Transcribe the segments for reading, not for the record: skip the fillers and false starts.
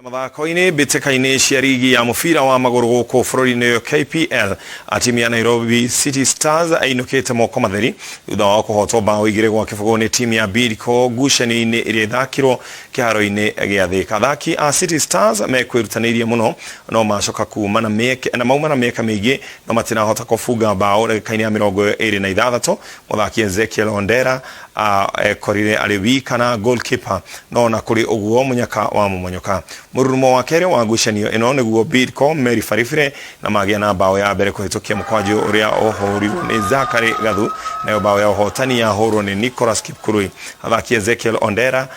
Mathako-inĩ mbĩtĩka-inĩ cia rigi ya mũbira wa magũrũ gũkũ bũrũri-inĩ KPL, timu ya Nairobi City Stars ainũkĩte moko matheri thutha wa kũhotwo bao 2-0 nĩ timu ya Bidco ngucanio-inĩ ĩrĩa ĩthakirwo kĩharo-inĩ gĩa Thika. Athaki a City Stars mekwĩrutanĩirie mũno no macoka kuma na mĩeke na mauma na mĩeka mĩingĩ no matirahota kũbunga bao. Ndagĩka-inĩ ya 26 mũthaki Ezekiel Ondera ekorire arĩ wika na goalkeeper no ona kũrĩ ũguo mũnyaka wa mũmonyoka. Mũrurumo wa kerĩ wa ngucanio ĩno nĩguo Bidco meribaribire na magĩa na bao ya mbere kũhĩtũkia mũkwanjũ ũrĩa ũhũrirwo nĩ Zachary Gathu, nayo bao ya ũhotani yahũrwo nĩ Nicholas Kipkurui. Athaki Ezekiel Ondera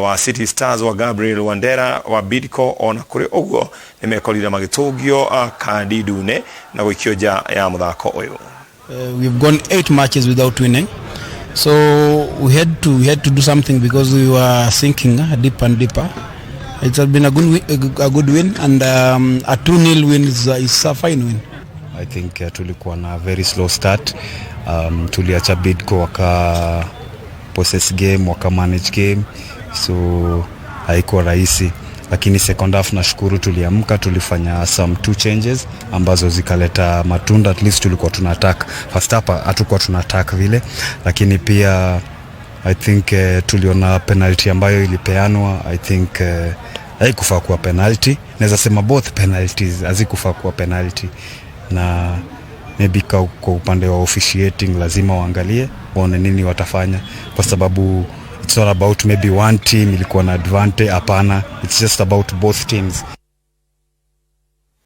wa City Stars wa Gabriel Wandera wa Bidco ona kũrĩ ũguo nĩmekorire magĩtũngio kandi ndune na gũikio nja ya mũthako ũyũ. We've gone 8 matches without winning, so we had to do something because we were sinking deeper and deeper. It has been a good win, and a 2-0 win is a fine win. I think tulikuwa na very slow start. Tuliacha Bidco waka possess game, waka manage game, so haikuwa rahisi, lakini second half nashukuru tuliamka, tulifanya some two changes ambazo zikaleta matunda. At least tulikuwa tuna attack. First half hatukuwa tuna attack vile, lakini pia I think tuliona penalty ambayo ilipeanwa. I think haikufaa kuwa penalty. Naweza sema both penalties hazikufaa kuwa penalty, na maybe kwa upande wa officiating lazima waangalie waone nini watafanya, kwa sababu it's not about maybe one team ilikuwa na advantage. Hapana, it's just about both teams.